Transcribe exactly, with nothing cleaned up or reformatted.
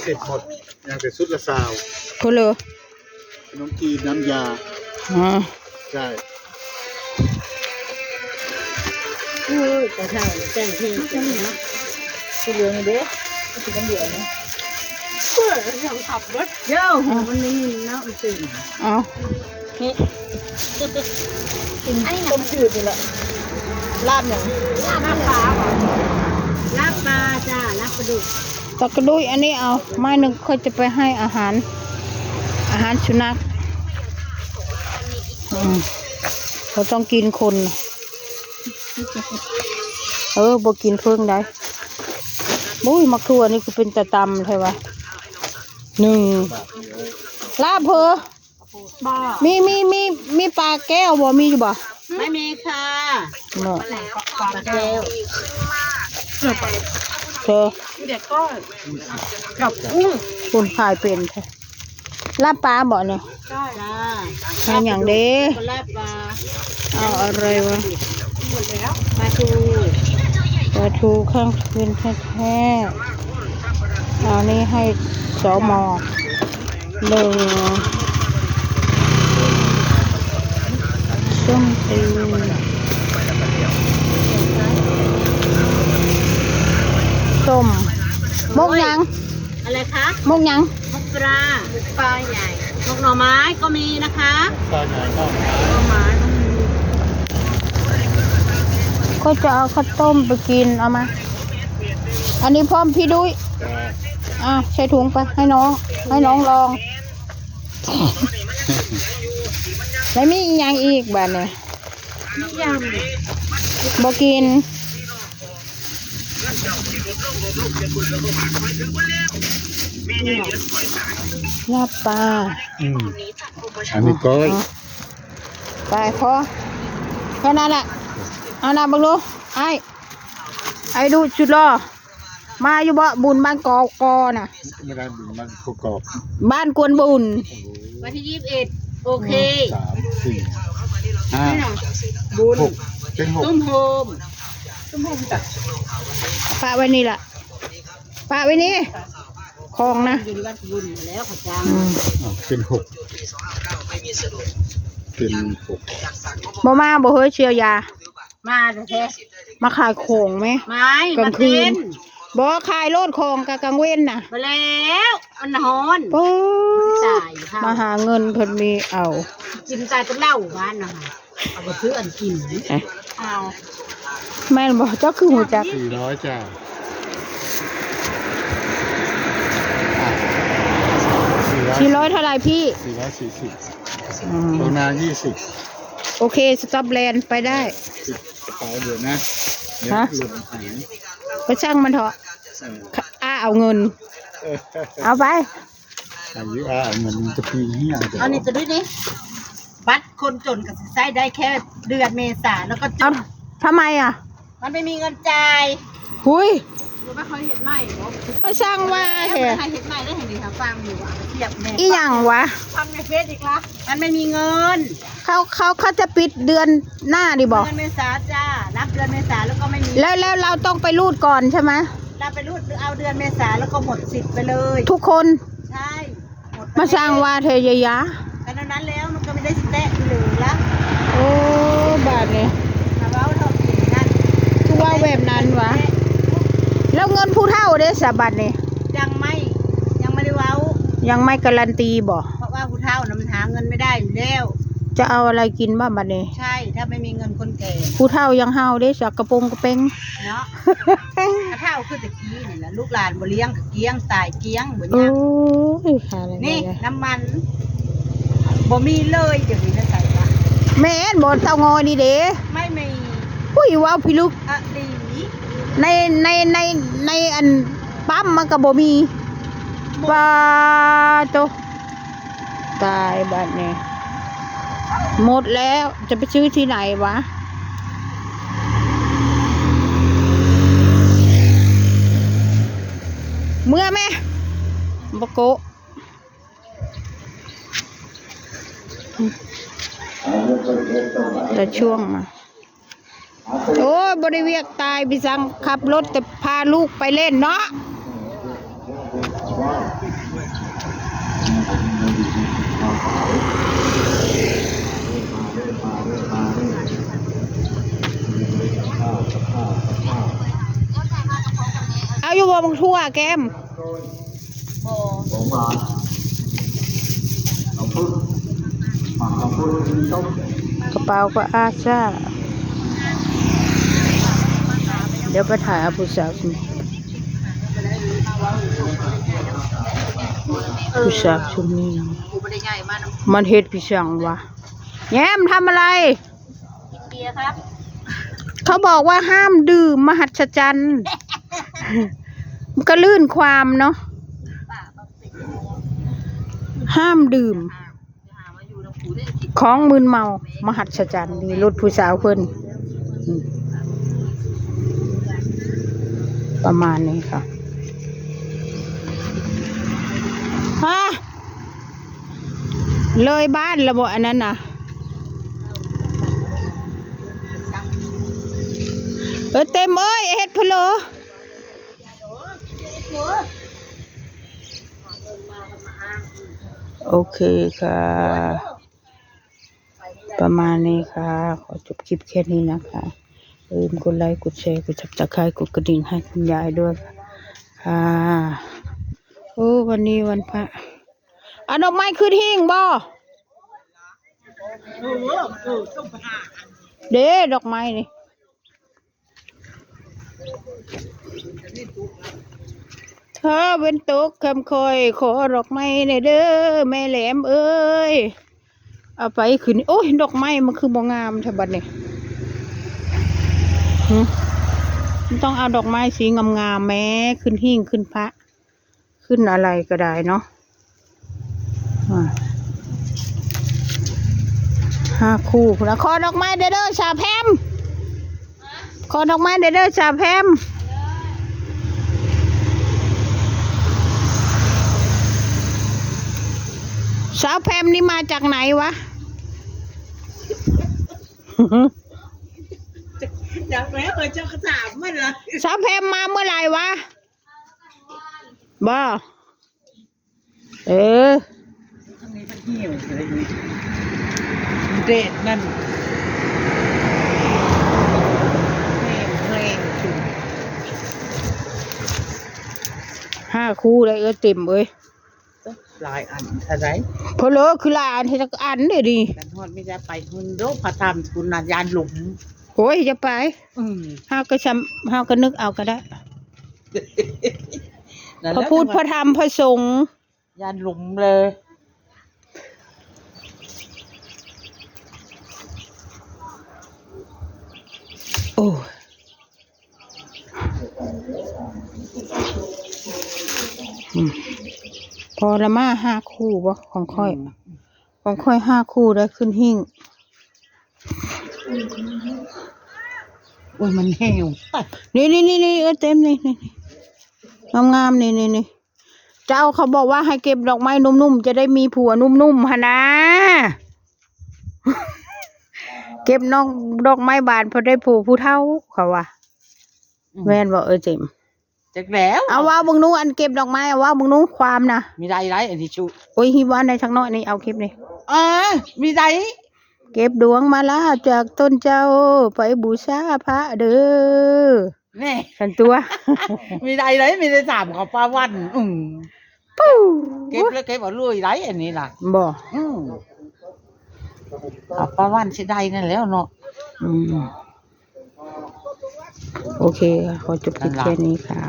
สิบหมด ยังแต่ชุดละซาว เขาเลย ขนมจีนน้ำยา อ๋อ ใช่ เออแต่ถ้าแต่งเพลงเสร็จเนาะ สีเหลืองเด้ สีเหลืองนะ เออยังขับรถ เดี๋ยวมันไม่มีเนาะ มันตื่น เอา นี่ กินต้มจืดนี่แหละ ลาบหยัง ลาบปลาเหรอ ลาบปลาจ้า ลาบปลาดุก ตะกะดุยอันนี้เอา ไม้หนึ่ง เขาจะไปให้อาหาร อาหารสุนัข อืม เขาต้องกินคน เออ บ่กินเพิ่งได้ อุ้ย หมากถั่วนี่คือเป็นตะตำใช่ปะ หนึ่ง ลาบเพอ บ่ มี มี มี มีปลาแก้วบ่ มีอยู่บ่ ไม่มีค่ะ เนาะ ปลาแก้ว เธอ มีแต่ก้อย กับกุ้ง คุณขายเป็นแท้ ลาบปลาบ่เนี่ย จ้า เอาอย่างเด้ ลาบปลา เอาอะไรวะ หมดแล้ว ปลาทู ปลาทูข้างคืนแท้ๆ เอานี่ให้ สม. หนึ่ง ส้มตีน ส้ม มกหยัง อะไรคะ มกหยัง มกปลา ปลาใหญ่ มกหน่อไม้ก็มีนะคะ ปลาใหญ่ก็มี หน่อไม้ก็มี ก็จะเอาข้าวต้มไปกิน เอามา อันนี้พร้อมพี่ดุ้ย อ่า ใส่ถุงไป ให้น้อง ให้น้องลอง แล้วมีอีกอย่างอีกบ้านเนี่ย ยำ บ่กิน ลาบปลา อืม อันนี้ก้อย อ๋อ ไปพอ แค่นั้นแหละ เอานะเบิ่งดู ไอ้ ไอ้ดูสุดหล่อ มาอยู่บ่ บุญบ้านกอกอน่ะ ไม่ได้บุญบ้านกอก บ้านกวนบุญ วันที่ยี่สิบเอ็ด โอเค หนึ่ง สาม สี่ ห้า นี่น่ะ บุญ หก เป็นหก ตุ้มโฮม ตุ้มโฮมจ้ะ ปะไว้นี่ล่ะ ปะไว้นี่ ของนะ ยืนวัดบุญแล้วค่ะจ้า อืม อ่ะ เป็นหก เป็นหก บ่มาบ่เฮ้ย เชียวยา มาแท้ๆ มาขายของไหม ไม่ กลางคืน มาเต้น บ่ขายโลดของกะกลางเว้นน่ะ มาแล้ว มันฮ้อน โอ้ ตายค่ะ มาหาเงินเพิ่นมีเอา กินตายเป็นเหล้าบ้านนะคะ เอาไปซื้ออันกิน เอ๊ะ เอา แม่นบ่ เจ้าคือฮู้จัก สี่ร้อยจ้า สี่ร้อยเท่าไหร่พี่ สี่ร้อยสี่สิบ อืม ตรงนายี่สิบ โอเค สต็อปแลนด์ ไปได้ ติดกระเป๋าเดี๋ยวนะ เดี๋ยว ฮะ หล่นหาย ก็ช่างมันเถอะ เออ อ้าเอาเงิน เออ เอาไป อายุอ้าเอาเงินมันจะปีเฮีย เอานี่จะด้วยนี่ บัตรคนจนก็สิใช้ได้แค่เดือนเมษา แล้วก็จ เอา บ ทำไมอ่ะ มันไม่มีเงินจ่าย หุย หรือว่าเขาเห็นใหม่เนาะ ก็ช่างว่าแท้ ใครเห็นใหม่ได้เห็นดีค่ะ ฟังอยู่อ่ะ เทียบแน่ อีหยังวะ ทำในเฟซอีกละ มันไม่มีเงิน เขา เขา เขาจะปิดเดือนหน้านี่บ่ เดือนเมษาจ้า นับเดือนเมษาแล้วก็ไม่มี แล้ว แล้วเราต้องไปรูดก่อนใช่ไหม เราไปรูดเอาเดือนเมษาแล้วก็หมดสิทธิ์ไปเลย ทุกคน ใช่ หมดไป มาสร้างว่าเทยะยะ กันเท่านั้นแล้วมันก็ไม่ได้สิแตะที่เหลือละ โอ้ บาดนี่ ถ้าเว้าเท่ากินนั่น คือว่าแบบนั้นวะ แล้วเงินผู้เฒ่าเด้สะบัดนี่ ยังไม่ ยังไม่ได้เว้า ยังไม่การันตีบ่ เพราะว่าผู้เฒ่าน่ะมันหาเงินไม่ได้อยู่แล้ว จะเอาอะไรกินบ้างบัดนี้ ใช่ ถ้าไม่มีเงินคนแก่ ผู้เฒ่ายังเฮาเด้ สักกระโปรงกระเปง เนาะ ผู้เฒ่าคือตะกี้นี่แหละ ลูกหลานบ่เลี้ยงก็เกลี้ยง ตายเกลี้ยง บ่ โอ้ ยาก ย หาอะไร นี่ ได้ น้ำมัน บ่มีเลย เดี๋ยวนี้นะใส่ปะ แม่นบ่ เต้างอยนี่เด้ ไม่มี อุ้ย ว้าวพิลึก อะดี ใน ใน ใน ในอันปั๊มมันก็บ่มี บ่ ปาโต ตายบัดนี้ หมดแล้ว จะไปซื้อที่ไหนวะ เมื่อไหม บโกะ แต่ช่วงมา โอ้ย บ่ได้เวียกตาย พี่สังขับรถแต่พาลูกไปเล่นเนาะ เอาอยู่บ่บักถั่วแกม บ่ กระเป๋าก็อาซ่า เดี๋ยวไปถ่ายเอาผู้สาวซุม ผู้สาวซุมนี่นะ มันเฮ็ดพิสังวะ แย้มทำอะไร เบียร์ครับ เขาบอกว่าห้ามดื่มมหัศจรรย์ มันก็ลื่นความเนาะ ห้ามดื่ม ของมึนเมา มหัศจรรย์ นี่รถผู้สาวเพิ่น อืม ประมาณนี้ค่ะ ฮะ เลยบ้านแล้วบ่อันนั้นน่ะ เออ เต็มเอ้ย เฮ็ดพะโล้ โอเคค่ะ ประมาณนี้ค่ะ ขอจบคลิปแค่นี้นะคะ อย่าลืมกดไลค์ กดแชร์ กด Subscribe กดกระดิ่งให้คุณยายด้วยค่ะ โอ้ วันนี้วันพระ เอาดอกไม้ขึ้นหิ้งบ่ เด้ ดอกไม้นี่ เธอเป็นตกคำคอย ขอดอกไม้แหน่เด้อ แม่แหลมเอ้ย เอาไปขึ้น โอ้ย ดอกไม้มันคือบ่งามแท้บัดนี้ หึ มันต้องเอาดอกไม้สีงามๆ แม้ ขึ้นหิ้งขึ้นพระ ขึ้นอะไรก็ได้เนาะ อ่า ห้าคู่พุ้นนะ ขอดอกไม้เด้อเด้อ สาวแพม ขอดอกไม้เด้อเด้อ สาวแพม สาวแพมนี่มาจากไหนวะ อยากแล้ว เออ เจ้าก็ถามมันละ สาวแพมมาเมื่อไหร่วะ บ่ เออ ทางนี้มันเหี่ยวเลยนี่ แดดนั่น แห้งแรงจุง ห้าคู่ได้เออ เต็มเอ้ย หลายอันเท่าไหร่ พะโล้คือหลายอัน เฮ็ดจักอันเด้อนี่ กันฮอดมีแต่ไปหุ่นโดพระธรรมคุณน่ะ ย่านหลุม โอ้ย อย่าไป อืม เฮาก็ซ้ำ เฮาก็นึกเอาก็ได้ นั่นแหละ พระพุทธ พระธรรม พระสงฆ์ ย่านหลุมเลย โอ้ อืม พอละมา ห้าคู่บ่ ของข้อย อืม ของข้อย ห้าคู่ได้ขึ้นหิ้ง โอ้ย มันแห้ง นี่ นี่ นี่ นี่ เออ เต็มนี่ นี่ นี่ งามๆ นี่ นี่ นี่ เจ้าเขาบอกว่าให้เก็บดอกไม้นุ่มๆ จะได้มีผัวนุ่มๆ หั่นนะ เก็บน้องดอกไม้บานพอได้ผัวผู้เฒ่า เขาว่า อืม แม่นบ่เอ้ยเจมส์ จักแล้ว เอาว่าเบิ่งหนู อันเก็บดอกไม้ เอาว่าเบิ่งหนู ความนะ มีได้ได้อันที่ชุ โอ้ย ฮิว่าในทางน้อยนี่ เอาคลิปนี่ เออ มีได้ เก็บดวงมาลาจากต้นเจ้าไปบูชาพระเด้อ แน่ ซั่นตัว มีได้เลย มีได้ถามเขาป้าวัน อืม ปู๊ เก็บแล้วเก็บเอาเรื่อยได้อันนี้ล่ะ บ่ อืม เอาป้าวันสิได้นั่นแล้วเนาะ อืม โอเคค่ะ ขอจบคลิปแค่นี้ค่ะ